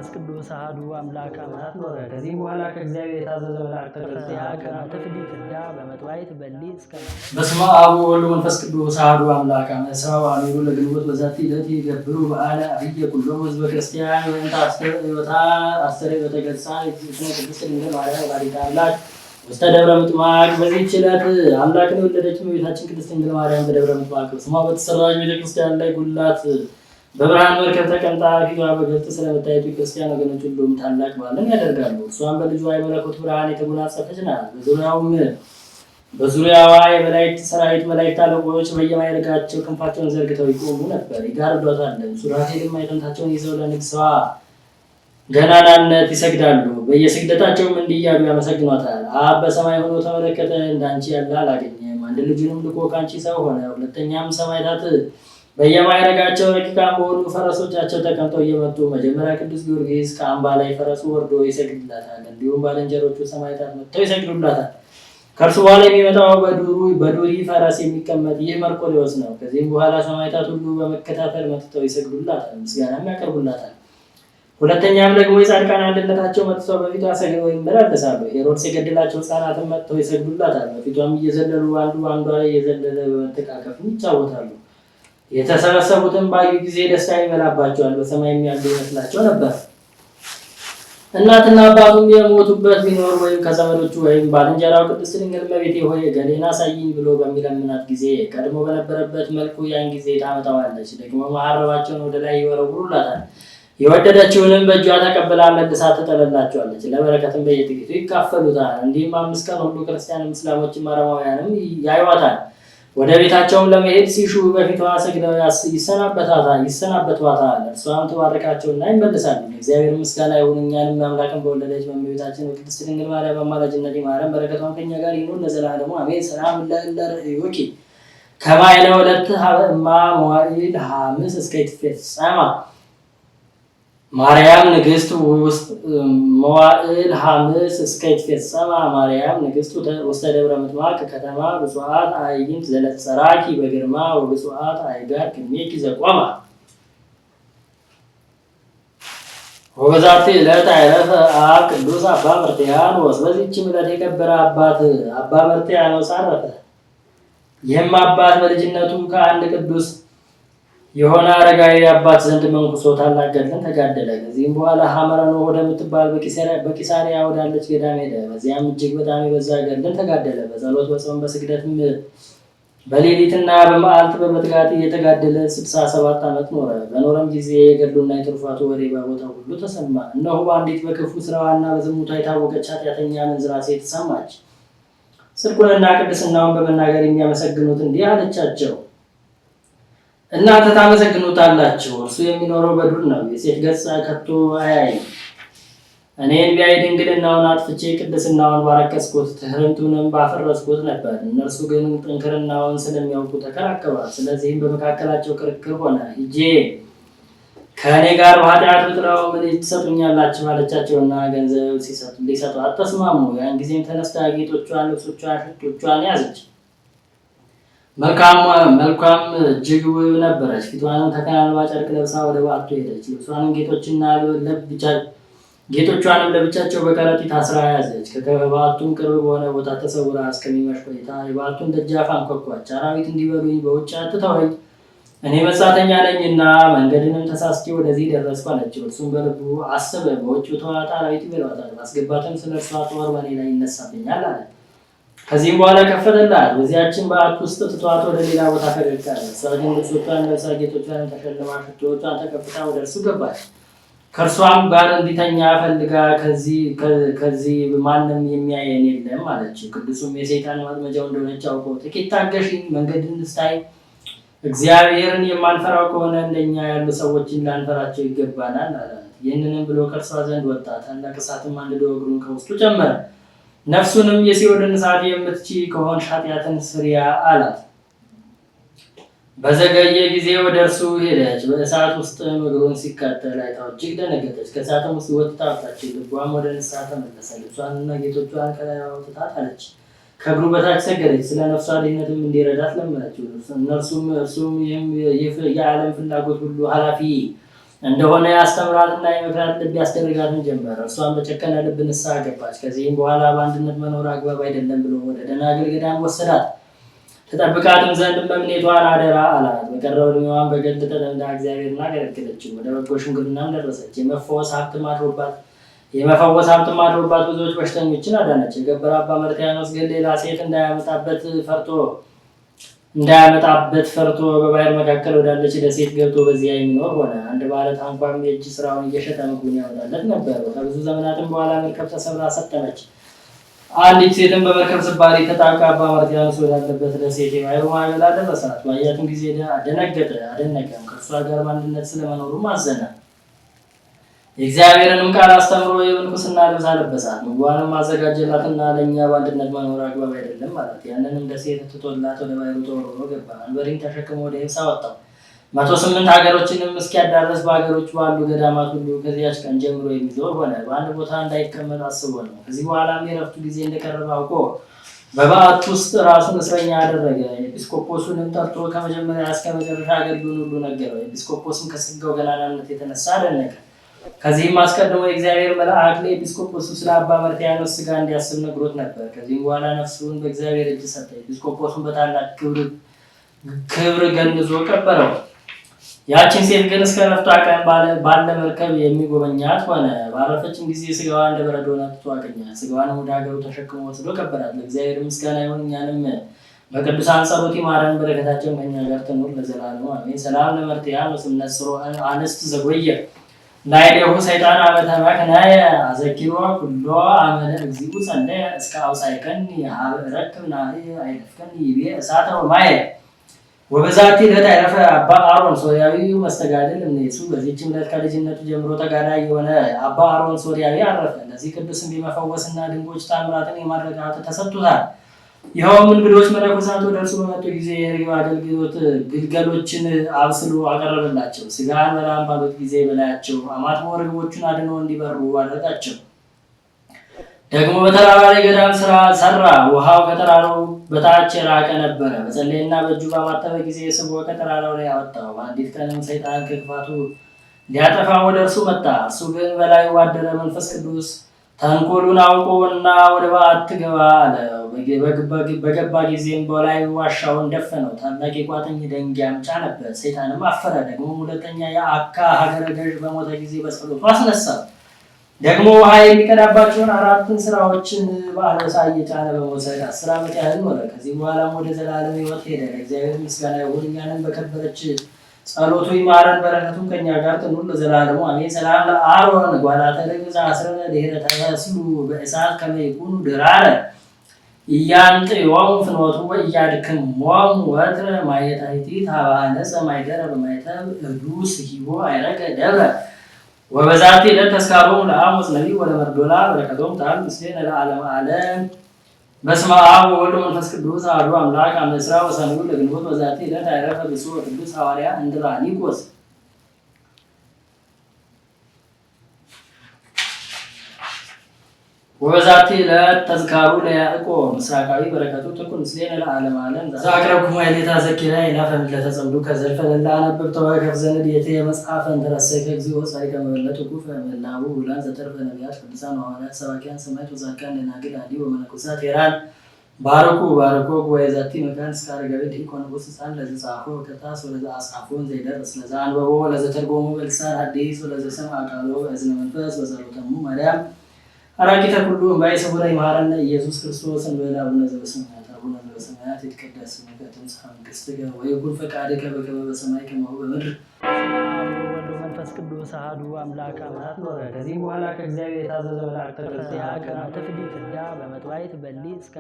ወመንፈስ ቅዱስ አሐዱ አምላክ አማት ኖረ። ከዚህም በኋላ ከእግዚአብሔር የታዘዘ መልአክ ተገልጾ ትፍዲ ፍዳ በመጥባይት በሊ እስከ በስመ አብ ወወልድ ወመንፈስ ቅዱስ አሐዱ አምላክ አመ ዕስራ ወአሚሩ ለግንቦት በዛቲ ዕለት ይገብሩ በዓለ ዐቢየ ኩሎሙ ህዝበ ክርስቲያን ወእንተ አስተርእዮታ አስተርእዮተ ገጻ ለእግዝእትነ ቅድስት ድንግል ማርያም ወላዲተ አምላክ ውስተ ደብረ ምጥማቅ። በዚህች ዕለት አምላክን የወለደች እመቤታችን ቅድስት ድንግል ማርያም በደብረ ምጥማቅ ስሟ በተሰራች ቤተክርስቲያን ላይ ጉልላት በብርሃን መርከብ ተቀምጣ ፊቷ በግልጥ ስለመታየቱ የክርስቲያን ወገኖች ሁሉም ታላቅ በዓልን ያደርጋሉ። እርሷም በልጇ የመለኮት ብርሃን የተጎናጸፈች ናት። በዙሪያውም በዙሪያዋ የመላእክት ሰራዊት መላእክት አለቆች በየማዕረጋቸው ክንፋቸውን ዘርግተው ይቆሙ ነበር፣ ይጋርዷታል። ሱራፌልም ማዕጠንታቸውን ይዘው ለንግሥዋ ገናናነት ይሰግዳሉ። በየስግደታቸውም እንዲህ እያሉ ያመሰግኗታል። አብ በሰማይ ሆኖ ተመለከተ፣ እንዳንቺ ያለ አላገኘም። አንድ ልጁንም ልኮ ከአንቺ ሰው ሆነ። ሁለተኛም ሰማዕታት በየማዕረጋቸው ረቂቃን በሆኑ ፈረሶቻቸው ተቀምጠው እየመጡ መጀመሪያ ቅዱስ ጊዮርጊስ ከአምባ ላይ ፈረሱ ወርዶ ይሰግድላታል። እንዲሁም ባልንጀሮቹ ሰማዕታት መጥተው ይሰግዱላታል። ከእርሱ በኋላ የሚመጣው በዱሪ ፈረስ የሚቀመጥ ይህ መርቆሬዎስ ነው። ከዚህም በኋላ ሰማዕታት ሁሉ በመከታተል መጥተው ይሰግዱላታል፣ ምስጋናም ያቀርቡላታል። ሁለተኛም ደግሞ የጻድቃን አንድነታቸው መጥተው በፊቷ ሰግደው ይመላለሳሉ። ሄሮድስ የገደላቸው ሕፃናትን መጥተው ይሰግዱላታል። በፊቷም እየዘለሉ አንዱ በአንዷ ላይ እየዘለለ በመተቃቀፍም ይጫወታሉ። የተሰበሰቡትን ባዩ ጊዜ ደስታ ይመላባቸዋል፣ በሰማይም ያሉ ይመስላቸው ነበር። እናትና አባቱም የሞቱበት ቢኖር ወይም ከዘመዶቹ ወይም ባልንጀራው ቅድስት ድንግል እመቤቴ ሆይ እገሌን አሳይኝ ብሎ በሚለምናት ጊዜ ቀድሞ በነበረበት መልኩ ያን ጊዜ ታመጣዋለች። ደግሞ መሀረባቸውን ወደ ላይ ይወረውሩላታል። የወደደችውንም በእጇ ተቀብላ መልሳ ትጥልላቸዋለች። ለበረከትም በየጥቂቱ ይካፈሉታል። እንዲህም 5 ቀን ሁሉ ክርስቲያንም እስላሞችም አረማውያንም ያዩዋታል። ወደ ቤታቸውም ለመሄድ ሲሹ በፊቷ ሰግደው ይሰናበቷታል። እርሷም ትባርካቸውና ይመልሳሉ። ለእግዚአብሔር ምስጋና ይሁን፣ እኛንም አምላክን በወለደች በእመቤታችን በቅድስት ድንግል ማርያም አማላጅነት ይማረን፣ በረከቷም ከእኛ ጋር ይኑር ለዘላለሙ አሜን። ሰላም ለእለ ርእዩኪ ከማይለ ወለት እማ መዋዕል ሐምስ እስከ ይትፈጸማ ማርያም ንግሥት ውስጥ መዋዕል ሐምስ እስከ ይትፈጸማ ማርያም ንግሥት ውስተ ደብረ ምጥማቅ ከተማ ብፁዓት አዕይንት ዘነጸራኪ በግርማ ወብፁዓት አእጋር ቅድሜኪ ዘቆማ። ወበዛቲ ዕለት አዕረፈ አብ ቅዱስ አባ መርትያኖስ። በዚህችም ዕለት የከበረ አባት አባ መርትያኖስ አረፈ። ይህም አባት በልጅነቱ ከአንድ ቅዱስ የሆነ አረጋዊ አባት ዘንድ መንኩሶ ታላቅ ገድልን ተጋደለ። ከዚህም በኋላ ሐመረኖ ወደምትባል በቂሳሪያ ወዳለች ገዳም ሄደ። በዚያም እጅግ በጣም የበዛ ገድልን ተጋደለ። በጸሎት በጾም በስግደትም በሌሊትና በመዓልት በመትጋት እየተጋደለ 67 ዓመት ኖረ። በኖረም ጊዜ የገድሉና የትሩፋቱ ወሬ በቦታው ሁሉ ተሰማ። እነሆ አንዲት በክፉ ስራዋና በዝሙቷ የታወቀች ኃጢአተኛ አመንዝራ ሴት ሰማች። ጽድቁንና ቅድስናውን በመናገር የሚያመሰግኑት እንዲህ አለቻቸው። እናንተ ታመሰግኑታላችሁ፣ እርሱ የሚኖረው በዱር ነው፣ የሴት ገጽ ከቶ አያይም። እኔን ቢያይ ድንግልናውን አጥፍቼ ቅድስናውን ባረከስኩት፣ ትሕርምቱንም ባፈረስኩት ነበር። እነርሱ ግን ጥንክርናውን ስለሚያውቁ ተከራከሯት። ስለዚህም በመካከላቸው ክርክር ሆነ። ሂጄ ከእኔ ጋር በኃጢአት ብጥለው ምን ትሰጡኛላችሁ? አለቻቸውና ገንዘብ ሊሰጧት ተስማሙ። ያን ጊዜም ተነስታ ጌጦቿን፣ ልብሶቿን፣ ሽቶቿን ያዘች። መልኳም እጅግ ውብ ነበረች። ፊቷንም ተከናንባ ጨርቅ ለብሳ ወደ በዓቱ ሄደች። ልብሷንም ጌጦቿንም ለብቻቸው በከረጢት አስራ ያዘች። ከበዓቱም ቅርብ በሆነ ቦታ ተሰውራ እስከሚመሽ ቆይታ የበዓቱን ደጃፍ አንኳኳች። አራዊት እንዲበሉኝ በውጭ አትተወኝ፣ እኔ መጻተኛ ነኝና መንገድንም ተሳስቼ ወደዚህ ደረስኩ አለችው። እርሱም በልቡ አሰበ፣ በውጭ ብተዋት አራዊት ይበሏታል፣ ባስገባትም ስለ እርሷ ጦር በእኔ ላይ ይነሳብኛል አለ። ከዚህም በኋላ ከፈተላት። በዚያችን በዓት ውስጥ ትቷት ወደ ሌላ ቦታ ፈገግ አለ። እሷ ግን ልብሶቿን ለብሳ ጌጦቿን ተሸልማ ሽቶቿን ተቀብታ ወደ እርሱ ገባች። ከእርሷም ጋር እንዲተኛ ፈልጋ ከዚህ ማንም የሚያየን የለም አለችው። ቅዱሱም የሰይጣን ማጥመጃው እንደሆነች አውቆ ጥቂት ታገሺኝ፣ መንገድን ስታይ እግዚአብሔርን የማንፈራው ከሆነ እንደኛ ያሉ ሰዎችን ላንፈራቸው ይገባናል አላት። ይህንንም ብሎ ከእርሷ ዘንድ ወጣ። ታላቅ እሳትም አንድዶ እግሩን ከውስጡ ጨመረ። ነፍሱንም የሲኦልን እሳት የምትችይ ከሆንሽ ኃጢአትን ስሪያ አላት። በዘገየ ጊዜ ወደ እርሱ ሄደች። በእሳት ውስጥም እግሩን ሲቃጠል አይታው እጅግ ደነገጠች። ከእሳትም ውስጥ ወጥታ ወጣች። ልቧም ወደ ንስሐ ተመለሰ። ልብሷንና ጌጦቿን ከላይዋ አውጥታ ጣለች። ከእግሩ በታች ሰገደች። ስለ ነፍሷ ድኅነትም እንዲረዳት ለመነችው። እነርሱም እርሱም የዓለም ፍላጎት ሁሉ ኃላፊ እንደሆነ ያስተምራትና የመክራት ልብ ያስደርጋትን ጀመረ። እርሷን በጨከነ ልብ ንስሐ ገባች። ከዚህም በኋላ በአንድነት መኖር አግባብ አይደለም ብሎ ወደ ደናግል ገዳም ወሰዳት። ተጠብቃትም ዘንድ መምኔቷን አደራ አላት። በቀረው ዕድሜዋን በገድል ተጠምዳ እግዚአብሔርን አገለገለችው። ወደ በጎ ሽምግልናም ደረሰች። የመፈወስ ሀብትም አድሮባት ብዙዎች በሽተኞችን አዳነች። የገበረ አባ መርትያኖስ ግን ሌላ ሴት እንዳያመጣበት ፈርቶ በባሕር መካከል ወዳለች ደሴት ገብቶ በዚያ የሚኖር ሆነ። አንድ ባለ ታንኳም የእጅ ስራውን እየሸጠ ምግቡን ያመጣለት ነበር። ከብዙ ዘመናትም በኋላ መርከብ ተሰብራ ሰጠመች። አንዲት ሴትም በመርከብ ስባሪ ተጣብቃ አባ መርትያኖስ ወዳለበት ደሴት የባሕሩ ማዕበል አደረሳት። ባያትም ጊዜ ደነገጠ፣ አደነቀም። ከእርሷ ጋር በአንድነት ስለመኖሩም አዘነ። የእግዚአብሔርንም ቃል አስተምሮ የምንኩስና ልብስ አለበሳት። ምግቧንም አዘጋጀላትና ለእኛ በአንድነት መኖር አግባብ አይደለም አላት። ያንንም ደሴት ትቶላት ወደ ባሕሩ ተወርውሮ ገባ። አንበሪን ተሸክሞ ወደ የብስ አወጣው። 108 ሀገሮችንም እስኪያዳርስ በሀገሮች ባሉ ገዳማት ሁሉ ከዚያች ቀን ጀምሮ የሚዞር ሆነ። በአንድ ቦታ እንዳይቀመጥ አስቦ ነው። ከዚህ በኋላም የረፍቱ ጊዜ እንደቀረበ አውቆ በበዓቱ ውስጥ ራሱን እስረኛ አደረገ። ኤጲስቆጶሱንም ጠርቶ ከመጀመሪያ እስከ መጨረሻ ገድሉን ሁሉ ነገረው። ኤጲስቆጶስም ከጸጋው ገናናነት የተነሳ አደነቀ። ከዚህም አስቀድሞ የእግዚአብሔር መልአክ ለኤጲስቆጶሱ ስለ አባ መርትያኖስ ሥጋ እንዲያስብ ነግሮት ነበር። ከዚህም በኋላ ነፍሱን በእግዚአብሔር እጅ ሰጠ። ኤጲስቆጶሱን በታላቅ ክብር ገንዞ ቀበረው። ያችን ሴት ግን እስከ ዕረፍቷ ቀን ባለ መርከብ የሚጎበኛት ሆነ። ባረፈችም ጊዜ ስጋዋ እንደ በረዶ ነጥቶ አገኛት። ስጋዋንም ወደ ሀገሩ ተሸክሞ ወስዶ ቀበራት። ለእግዚአብሔር ምስጋና ይሁን፣ እኛንም በቅዱሳን ጸሎት ይማረን፣ በረከታቸውን ከእኛ ጋር ትኑር ለዘላለሙ አሜን። ሰላም ለመርትያኖስ እምነጽሮ አንስት ዘጎየ ላዕሌሁ ሰይጣን አመ ተመክነየ አዘኪሮ ኩሎ አመለ እግዚኡ ጸለየ እስከ አውፃእከኒ ሀበ እረክብ ናህየ አይለፍከኒ ይቤ እሳተ ወማየ። ወበዛቲ ዕለት አዕረፈ አባ አሮን ሶርያዊ መስተጋድል እምኔሱ። በዚህችም ዕለት ከልጅነቱ ጀምሮ ተጋዳይ የሆነ አባ አሮን ሶርያዊ አረፈ። ለዚህ ቅዱስም የመፈወስና ድንቆች ታምራትን የማድረግ ሀብት ተሰጥቶታል። ይኸውም እንግዶች መነኮሳት ወደ እርሱ በመጡ ጊዜ የርግብ አገልግሎት ግልገሎችን አብስሎ አቀረበላቸው። ስጋ አንበላም ባሉት ጊዜ በላያቸው አማትቦ ርግቦቹን አድኖ እንዲበሩ አደረጋቸው። ደግሞ በተራራ ላይ ገዳም ስራ ሰራ። ውሃው ከተራራው በታች የራቀ ነበረ። በጸለየና በእጁ ባማተበ ጊዜ ስቦ ከተራራው ላይ አወጣው። በአንዲት ቀንም ሰይጣን ከክፋቱ ሊያጠፋ ወደ እርሱ መጣ። እርሱ ግን በላዩ ባደረ መንፈስ ቅዱስ ተንኮሉን አውቆ እና ወደ በዓት ግባ አለው። በገባ ጊዜም በላዩ ዋሻውን ደፈነው። ታላቅ የቋጥኝ ደንጊያም ጫነበት። ሰይጣንም አፈረ። ደግሞ ሁለተኛ የአካ ሀገረ ገዥ በሞተ ጊዜ በጸሎቱ አስነሳው። ደግሞ ውሃ የሚቀዳባቸውን አራቱን ስራዎችን በአነሳ እየጫነ በመውሰድ 10 ዓመት ያህል ኖረ። ከዚህ በኋላም ወደ ዘላለም ሕይወት ሄደ። ለእግዚአብሔር ምስጋና ይሁን፣ እኛንም በከበረች ጸሎቱ ይማረን፣ በረከቱም ከእኛ ጋር ትኑር ለዘላለሙ አሜን። ሰላም ለአሮን ጓላተ ርግብ ዘአስረነ ድኅረ ተበስሉ በእሳት ከመ ይኩኑ ድራረ ኢያንጥዮሙ ፍኖቱ ወኢያድክሞሙ ወትረ ማየታይቲ ታባነጸ ማይደረ በማይተብ እዱ ስሂቦ አይረገ ደብረ። ወበዛቲ ዕለት ተስካሮሙ ለአሞጽ ነቢይ ወለመርዶላ በረከቶም ታል ምስሌነ ለዓለመ ዓለም። በስመ አብ ወወልድ ወመንፈስ ቅዱስ አሐዱ አምላክ። አመ ዕስራ ወሰኑዩ ለግንቦት በዛቲ ዕለት አዕረፈ ብፁዕ ወቅዱስ ሐዋርያ እንድራኒቆስ። ወበዛቲ ዕለት ተዝካሩ ለያዕቆብ ምስራቃዊ በረከቱ ትኩን ምስሌነ ለዓለመ ዓለም። ዘአቅረብኩ ማሕሌተ ዘኪርያ ይላፈ ለተጸምዱ ከዘልፈ ለላ አነብብ ተወከፍ ዘንድ የተ መጽሐፈ እንተረሰይከ እግዚኦ ጻድቀ መበለት ኩፈ መላቡ ውላን ዘተርፈ ነቢያት ቅዱሳን ሐዋርያት ሰባኪያን ሰማዕት ወጻድቃን ደናግል አዲ ወመነኮሳት ሄራን ባርኩ ባርኮ ጉባኤ ዛቲ መካን እስከ አረጋዊ ዲቆን ንጉስ ሕፃን ለዘጻፎ በክርታስ ወለዘ አጻፎን ዘይደርስ ለዘ አንበቦ ለዘተርጎሙ በልሳን ሐዲስ ወለዘሰምዐ ቃሎ በእዝነ መንፈስ በጸሎተሙ ማርያም አራቂተ ኩሉ እምባይ ስቡረ ይምሐረነ ኢየሱስ ክርስቶስ። እንበል። አቡነ ዘበሰማያት፣ አቡነ ዘበሰማያት ይትቀደስ ስምከ ትምጻእ መንግሥትከ ወይኩን ፈቃድከ በከመ በሰማይ ከማሁ በምድር። ወወልድ ወመንፈስ ቅዱስ አሐዱ አምላክ አማት ኖረ። ከዚህ በኋላ ከእግዚአብሔር የታዘዘ መልአክ ተገልጾ በመጥባሕት በሊ እስከ